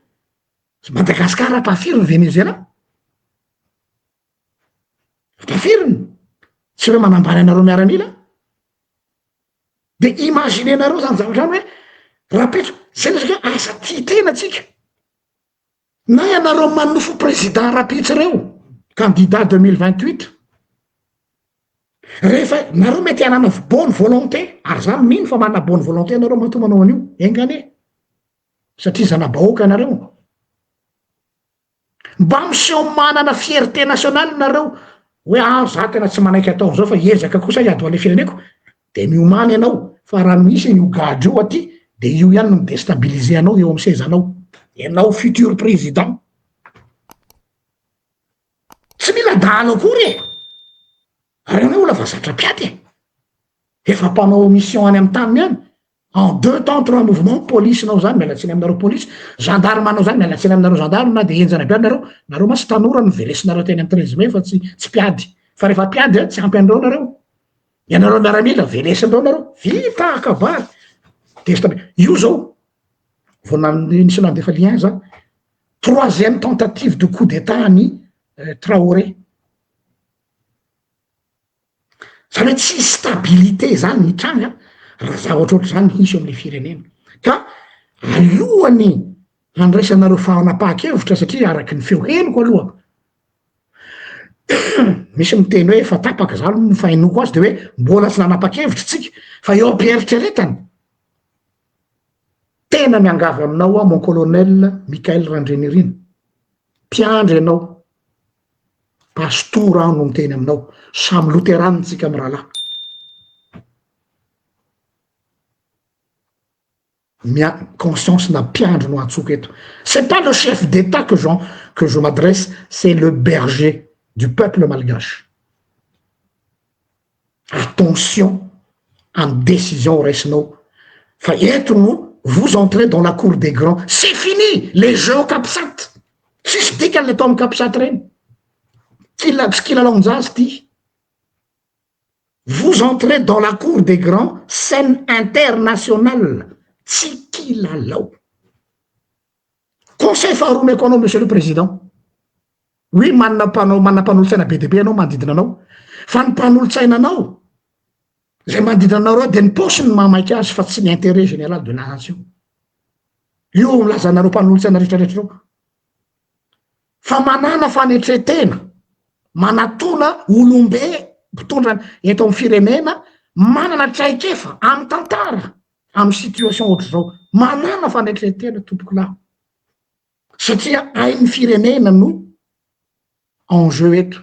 Madagascar ampahafiry ny Venezuela? Ampahafiriny? Tsy hoe manambany anareo miaramila? De imaginenareo zany zavatra zany hoe rahampitso, zay le resaka hoe aza tia tena tsika. Na ianareo manofy président rahampitso reo, candidat 2028, rehefa nareo mety hanana bonne volonté, ary za mino fa manana bonne volonté anareo matoa manao an'io, enga anie. satria zana-bahoaka nareo, mba miseho manana fierté nationale nareo hoe ah za tena tsy manaiky atao an'izao fa hiezaka kosa hiady ho an'le fireneko, de miomàna ianao fa raha misy an'io gadra io aty de io ihany no mi-destabiliser anao eo amy sezanao, ianao futur président. Tsy mila dahalo akory e! Ary ianao olona fa zatra mpiady e! Efa mpanao mission any amy taniny any, En deux temps trois mouvement police nao zany miala tsiny aminareo police, gendarme nao zany miala tsiny aminareo gendarme na de henjana be ary nareo, nareo mantsy tanora no velesinareo teny am 13 mai fa tsy tsy mpiady, fa rehefa mpiady a tsy ampy an'ireo nareo, ianareo miaramila velesin'ireo nareo, vita kabary, tezitra be, io zao vao nisy nandefa lien za, troisième tentative de coup d'etat an'i Traoré. Zany hoe tsy hisy stabilité zany hitranga raha zavatra ohatr'izany hisy eo amin'ilay firenena. Ka alohan'ny handraisanareo fanapahan-kevitra satria araky ny feo henoko aloha, misy miteny hoe efa tapaka, za aloha ny fahenoako azy de hoe mbola tsy nanapa-kevitra tsika fa eo am-pieritreretana. Tena miangavy aminao aho mon colonel Mickaël Randrianirina, mpiandry ianao, Pastora aho no miteny aminao, samy loterana tsika mirahalahy. Mia conscience na mpiandry no antsoko eto. C'est pas le chef d'Etat que j'en que je m'adresse, c'est le berger du peuple malgache. Attention amin'ny décision ho raisinao fa eto no vous entrez dans la cour des grands, c'est fini les jeux au capsat, tsisy dikany le atao amin'ny capsat reny, kila tsy kilalaon-jaza ty, vous entrez dans la cour des grands, scène internationale, tsy kilalao. Conseil faharoa omeko anao monsieur le président, oui manana mpanao manana mpanolotsaina be dia be ianao manodidina anao, fa ny mpanolotsaina anao zay manodidina anao reo de ny paosiny no mahamaika azy fa tsy ny intérêt général de la nation. Io milaza anareo mpanolotsaina rehetra rehetra reo. Fa manana fanetretena. Manatona olombe mpitondra eto amin'ny firenena manana traikefa amin'ny tantara amin'ny situation ohatr'izao. Manàna fanetren-tena tompokolahy satria ain'ny firenena no en jeu eto.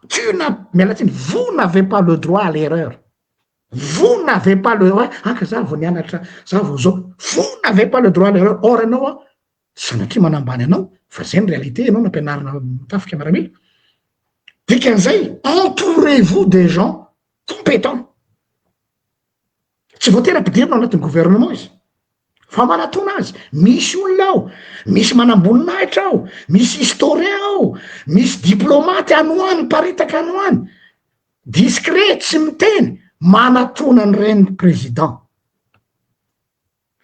Tu n'as, miala tsiny, vous n'avez pas le droit à l'erreur. Vous n'avez pas le droit, aka za vao nianatra, za vao zao, vous n'avez pas le droit à l'erreur, or ianao an, sanatria manambany anao, fa zay ny réalité, ianao nampianarina tafika miaramila, dikan'izay, entourez-vous des gens compétents, tsy voatery ampidirina ao anatin'ny gouvernement izy, fa manatona azy, misy olona ao, misy manamboninahitra ao, misy historien ao, misy diplomate any ho any, miparitaka any ho any, Discret tsy miteny, manatona an'ireny président.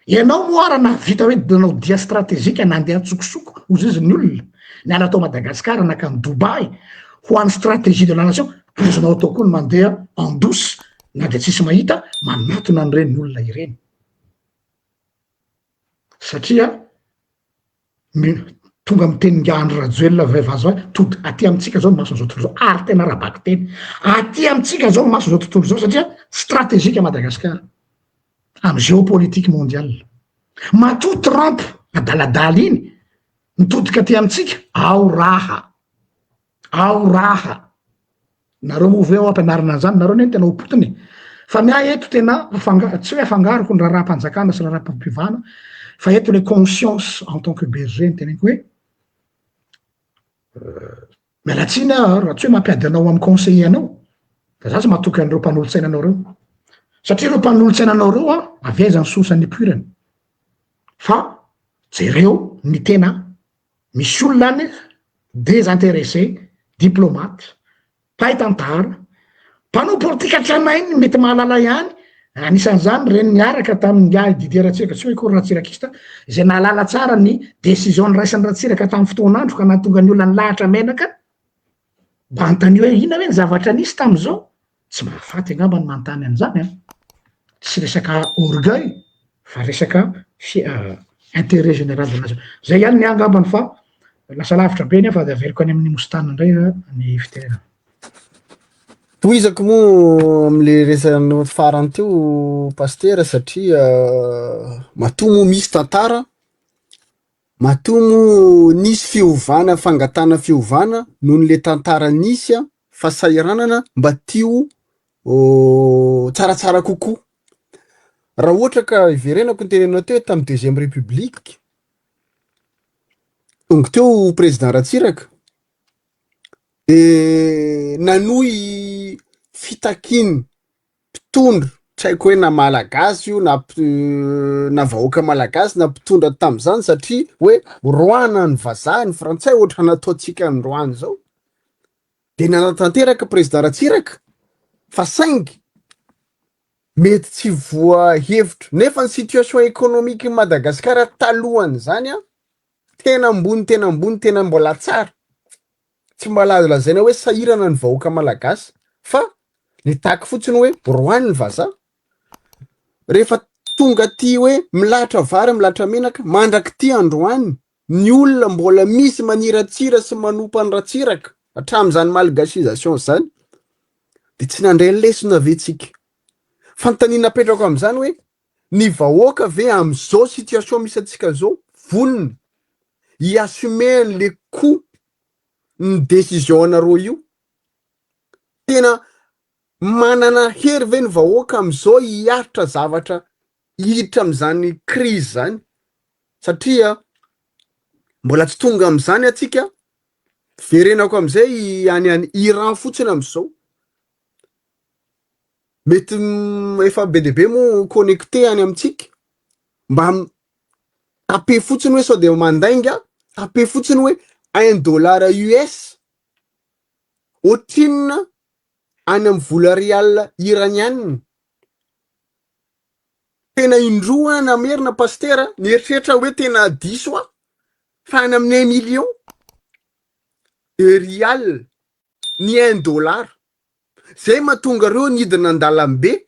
Ianao moa ara nahavita hoe nanao dia stratégique nandeha antsokosoko hozizy ny olona, niala tao Madagascar nankany Dubaï ho an'ny stratégie de la nation, azonao atao koa ny mandeha en douce na dia tsisy mahita, manatona an'ireny olona ireny. Satria Tonga miteny ingahy Andry Rajoelina ve vazaha hoe tody aty amintsika zao ny mason'izao tontolo izao ary tena ara-bakiteny aty amintsika zao ny mason'izao tontolo izao satria stratégique Madagascar amin'ny géopolitique mondiale. Matoa Trump adaladala iny mitodika aty amintsika ao raha ao raha. Nareo moa ve ao ampianarina an'izany? Nareo anie no tena ho potiny e. Fa ny ahy eto tena afanga- tsy hoe afangaroko ny raharaham-panjakana sy raharaham-pivavahana fa eto le conscience en tant que berger no teneniko hoe miala tsiny aho raha tsy hoe mampiady anao amin'ny conseiller anao fa za tsy matoky an'ireo mpanolotsaina anao reo satria ireo mpanolotsaina anao reo an avy aiza ny source nipoirany fa jereo ny tena Misy olona any désinteressé, diplomate, mpahay tantara, mpanao politika tranainy mety mahalala ihany, anisan'izany ireny niaraka tamin'ingahy Didier Ratsiraka, tsy hoe akory ratsirakista, izay nahalala tsara ny décision noraisin'i Ratsiraka tamin'ny fotoan'andro ka nahatonga ny olona nilahatra menaka, mba anontanio hoe inona hoe ny zavatra nisy tamin'izao? Tsy mahafaty angamba ny manontany an'izany an! Tsy resaka orgueil fa resaka intérêt général de la nation. Zay ihany ny ahy angambany fa lasa lavitra be nefa de averiko any amin'ny Mostana indray ny fitenenana. Tohizako moa amle resanao farany teo Pasitera satria matoa moa misy tantara Matoa moa nisy fiovana fangatahana fiovana noho le tantara nisy fahasahiranana mba tio tsaratsara kokoa. Raha ohatra ka hiverenako ny teneninao teo hoe tamin'ny deuxième république, tonga teo président Ratsiraka de nanohy fitakiana mpitondra, tsy haiko hoe na malagasy io na na vahoaka malagasy na mpitondra tamin'izany satria hoe roahana ny vazaha, ny frantsay ohatra nataontsika androany zao, de nanatanteraka président Ratsiraka fa saingy mety tsy voahevitra nefa ny situation économique Madagasikara talohan'izany an tena ambony tena ambony tena mbola tsara. Tsy mba azo lazaina hoe sahirana ny vahoaka malagasy fa nitaky fotsiny hoe roany ny vazaha. Rehefa tonga aty hoe milahatra vary milahatra menaka mandrak'ity androany ny olona mbola misy maniratsira sy manompa an'i Ratsiraka hatramin'izany malgachisation izany de tsy nandray lesona ve tsika? Fanontaniana apetrako amin'izany hoe ny vahoaka ve amin'izao situation misy antsika zao vonona hi-assumer an'le coût ny décision anareo io? Tena manana hery ve ny vahoaka amin'izao hiaritra zavatra hiditra amin'izany crise zany? Satria mbola tsy tonga amin'izany atsika, verenako amin'izay any any Iran fotsiny amin'izao. Mety efa be dia be moa connecté any amintsika, mba taper fotsiny hoe sao dia mandainga, taper fotsiny hoe un dollar US ohatrinona any amin'ny vola rial iranianina. Tena indroa aho namerina pasitera, nieritreritra hoe tena diso aho, fa any amin'ny un million de rial ny un dollar. Zay mahatonga reo nidina andalambe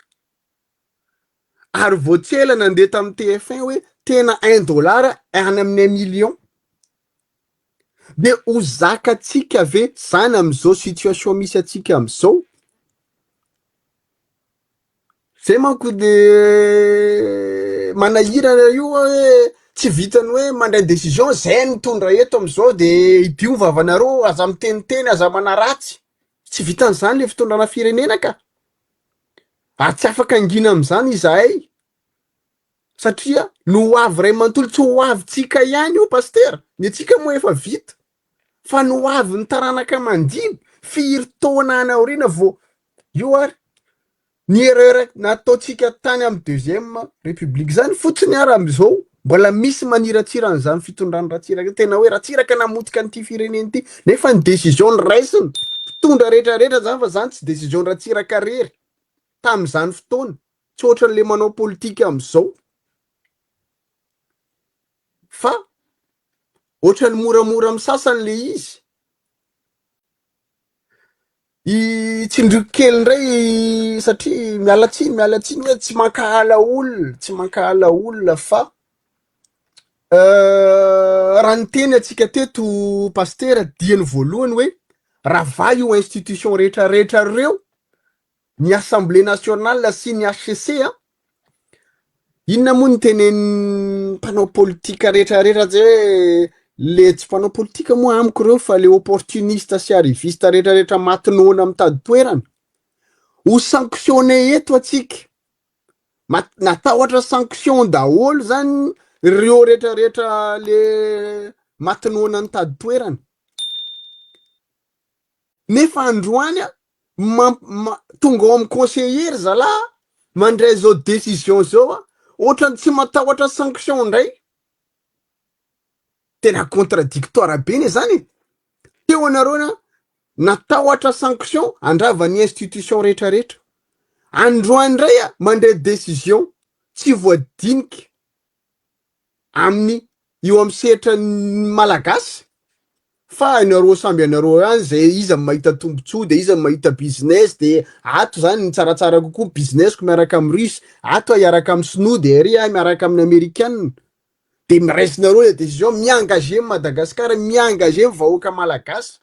ary vao tsy ela nandeha tamin'ny TF1 hoe tena un dollar any amin'ny un million. De ho zakantsika ve zany am'zao situation misy antsika am'zao? Zay manko le manahirana io hoe tsy vitany hoe mandray décision zay mitondra eto am'zao de idio vavanareo, aza miteniteny, aza manaratsy. Tsy vitan'izany le fitondrana firenena ka, ary tsy afaka angina am'izany izahay satria no ho avy ray manontolo, tsy ho avy-tsika ihany io pastera, ny antsika moa efa vita fa no ho avy ny taranaka mandimby firy taona any aoriana vao io. Ary ny erreur nataontsika tany amin'ny deuxième république zany fotsiny ary am'izao mbola misy maniratsira an'izany fitondrany Ratsiraka, tena hoe Ratsiraka namotika an'ity firenena ity, nefa ny décision ny raisiny mpitondra rehetrarehetra zany, fa zany tsy décision Ratsiraka rery tam'izany fotoana, tsy ohatran'le manao politika am'izao fa ohatran'ny moramora amy sasany le izy. I tsindriko kely indray satria miala tsiny, miala tsiny hoe tsy mankahala olona, tsy mankahala olona, fa raha niteny atsika teto pastera diany voalohany hoe raha io institution rehetrarehetra reo, ny Assemblée nationale sy ny HCC a, inona moa ny tenenin'ny mpanao politika rehetrarehetra zay hoe le tsy mpanao politika moa amiko reo fa le opportuniste sy arriviste rehetrarehetra maty noana mitady toerana ho sanctionné eto atsika, natahotra sanction daholo zany reo rehetrarehetra le maty noana nitady toerana. Nefa androany a tonga ao amin'ny conseiller zalahy mandray zao décision zao a, ohatrany tsy matahotra sanction indray. Tena contradictoire be ne zany e. Teo anareo na natahotra sanction andrava ny institution rehetrarehetra, androany indray a mandray décision tsy voadinika amin'ny eo amin'ny sehatra ny malagasy, fa ianareo samby ianareo ihany zay, iza mahita tombotsoa de iza mahita business, de ato zany ny tsaratsara kokoa businessko miaraka amin'ny Russe ato, hiaraka amin'ny Sinoa, de ary aho miaraka amin'ny Amerikana, de miraisinareo le décision mi-engager Madagasikara, mi-engager ny vahoaka malagasy.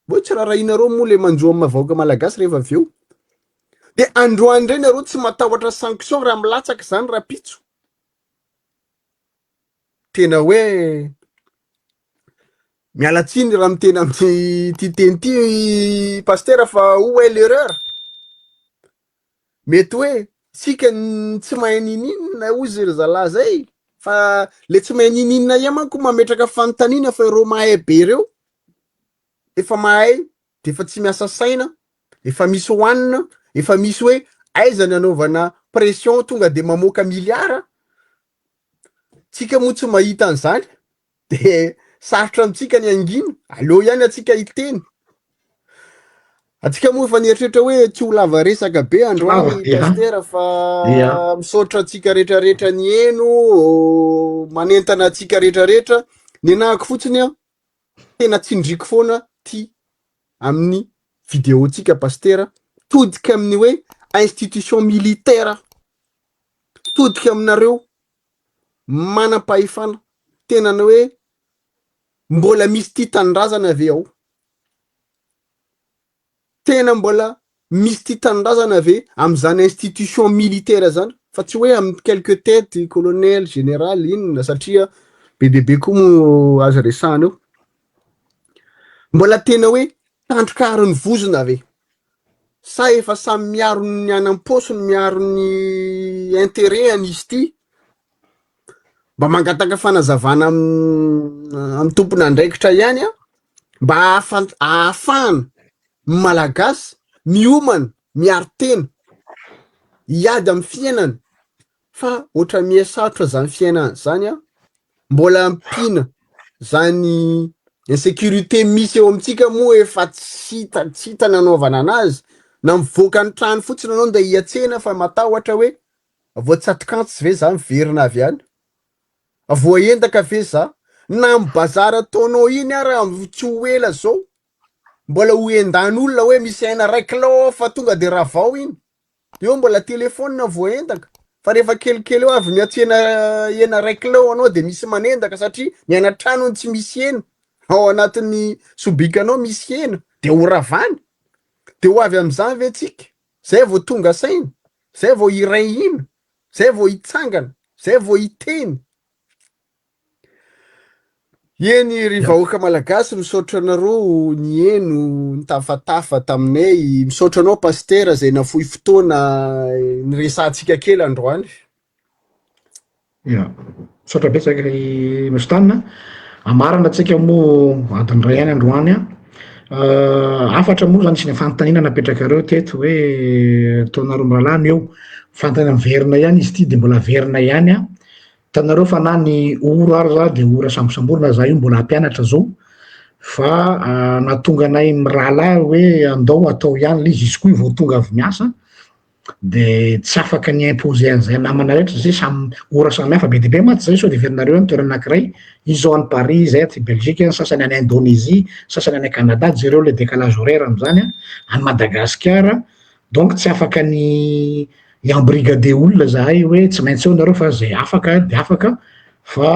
Mbo tsy raharahinareo moa le manjo amin'ny vahoaka malagasy rehefa avy eo. De androany indray nareo tsy matahotra sanction raha milatsaka zany rapitso. Tena hoe miala tsiny raha miteny amin'ny ty teny ty pastera, fa où est l'erreur? Mety hoe tsika tsy mahay nininona ozy ry zalahy zay, fa le tsy mahay nininona ihany manko mametraka fanontaniana, fa ireo mahay be ireo efa mahay de efa tsy miasa saina, efa misy hohanina, efa misy hoe aiza ny anaovana pression, tonga de mamoaka miliara. Tsika moa tsy mahita an'izany de sarotra amintsika ny angina, aleo ihany atsika hiteny. Atsika moa efa nieritreritra hoe tsy ho lava resaka be androany pastera, fa misaotra atsika rehetrarehetra ny eno manentana atsika rehetrarehetra. Ny anahako fotsiny a tena tsindriko foana ty amin'ny vidéo-tsika pastera, todika amin'ny hoe institution militaire, todika aminareo manam-pahefana, tena ny hoe mbola misy tia tanindrazana ve ao? Tena mbola misy tia tanindrazana ve am'izany institution militaire zany, fa tsy hoe amin'ny quelque tête, colonel, général, inona, satria be dia be koa moa azo resahana eo. Mbola tena hoe tandroka ary ny vozona ve, sa efa samy miaro ny anam-paosiny, miaro ny intérêt an'izy ity? Mba mangataka fanazavana amin'ny tompon'andraikitra ihany a mba ahafahana ny malagasy miomana, miaro tena, hiady amin'ny fiainana, fa ohatra miha sarotra zany fiainana zany a, mbola ampiana zany insécurité misy eo amintsika moa efa tsy hita nanaovana anazy, na mivoaka ny trano fotsiny anao ndeha hiatsena fa matahotra hoe voatsatokantsy ve za miverina avy any, voaendaka ve za, na amy bazary ataonao iny ara tsy ho ela zao mbola ho endan'olona hoe misy aina ray kilao fa tonga de ravao iny eo, mbola telefôna voaendaka, fa rehefa kelikely eo avy miatsena hena 1 kilao anao de misy manendaka satria ny any an-tranony tsy misy hena. Ao anatin'ny sobikanao misy hena de ho ravany. De ho avy amin'izany ve tsika? Zay vao tonga saina, zay vao hiray hina, zay vao hitsangana, zay vao hiteny. Eny ry vahoaka malagasy, misaotra anareo nieno nitafatafa taminay, misaotra anao Pasitera zay nafoy fotoana niresahantsika kely androany. Ya, misaotra betsaka ry Mostana. Amarana antsika moa adiny iray ihany androany an. Hafatra moa zany sy ny fanontaniana napetrakareo teto hoe ataonareo mirahalahy ny eo. Fanontaniana miverina ihany izy ity dia mbola averina ihany an. Hitanareo fa na ny ora ary za dia ora sambosamborina za io mbola hampianatra zao fa nahatonga anay mirahalahy hoe andao atao ihany le izy, izy koa io vao tonga avy miasa de tsy afaka ny imposer an'izay namana rehetra satria samy ora samy hafa be dia be mantsy zay sao de heverinareo hoe toerana anankiray, izy zao any Paris, zay aty Belgique, ny sasany any Indonésie, ny sasany any Canada, jereo le décalage horaire am'zany an, any Madagasikara, donc tsy afaka ny hi-embrigader olona zahay hoe tsy maintsy eo nareo fa zay afaka de afaka fa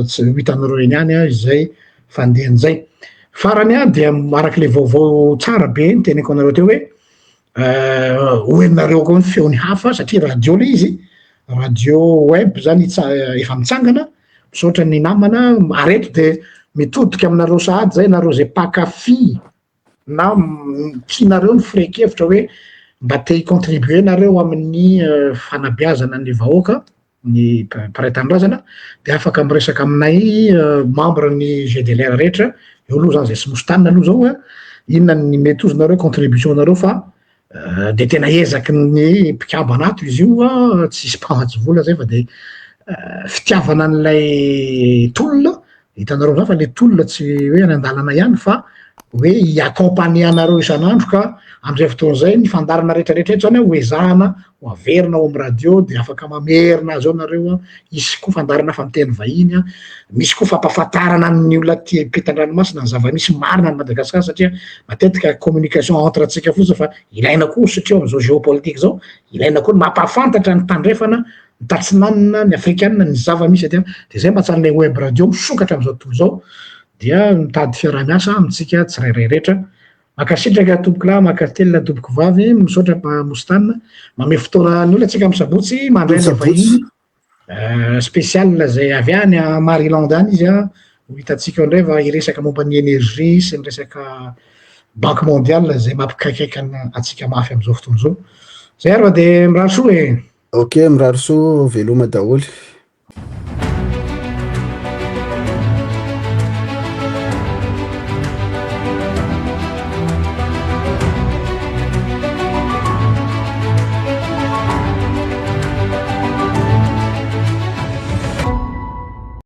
tsy ho hitanareo eny ihany izay fandehan'izay. Farany an dia arak'le vaovao tsara be niteneniko anareo teo hoe ho henonareo koa ny feon'ny hafa satria radio le izy, radio web zany efa mitsangana, misaotra ny namana, ary eto de mitodika aminareo sahady zay nareo zay mpankafy na tianareo ny firehan-kevitra hoe mba te hi-contribuer nareo amin'ny fanabeazana ny vahoaka, ny mpiray tanindrazana de afaka miresaka aminay membre ny GDLR rehetra, eo aloha zany zay sy mositany aloha zao an, inona ny mety ho nareo contribution nareo fa de tena ezaky ny mpikambana ato izy io an, tsisy mpamatsy vola zay fa de fitiavana an'ilay tolona Hitanareo zany fa le tolona tsy hoe any an-dalana ihany fa hoe hi-accompagner anareo isan'andro ka am'izay fotoana izay ny fandaharana rehetrarehetra eto zany ho ezahana ho averina ao amin'ny radio de afaka mamerina azy ao nareo an, hisy koa fandaharana hafa miteny vahiny an, misy koa fampahafantarana ny olona aty ampitan-dranomasina ny zava-misy marina any Madagasikara satria matetika communication entre antsika fotsiny fa ilaina koa satria amin'izao géopolitique zao ilaina koa ny mampahafantatra ny tandrefana ny tatsinanana, ny afrikana, ny zava-misy aty dia izay mba tsara ilay web radio misokatra amin'izao tontolo izao dia mitady fiaraha-miasa amintsika tsirairay rehetra. Mankasitraka tompokolahy, mankatelina tompokovavy, misaotra pa Mostana, mamehy fotoana ny olona antsika amin'ny sabotsy, mandray ny vahiny euh, spécial izay avy any Maryland any izy an, ho hitantsika eo indray fa hiresaka momba ny énergie sy ny resaka banque mondiale izay mampikaikaika antsika mafy amin'izao fotoana izao. Zay ary fa dia mirary soa e. Ok, mirary soa, veloma daholo.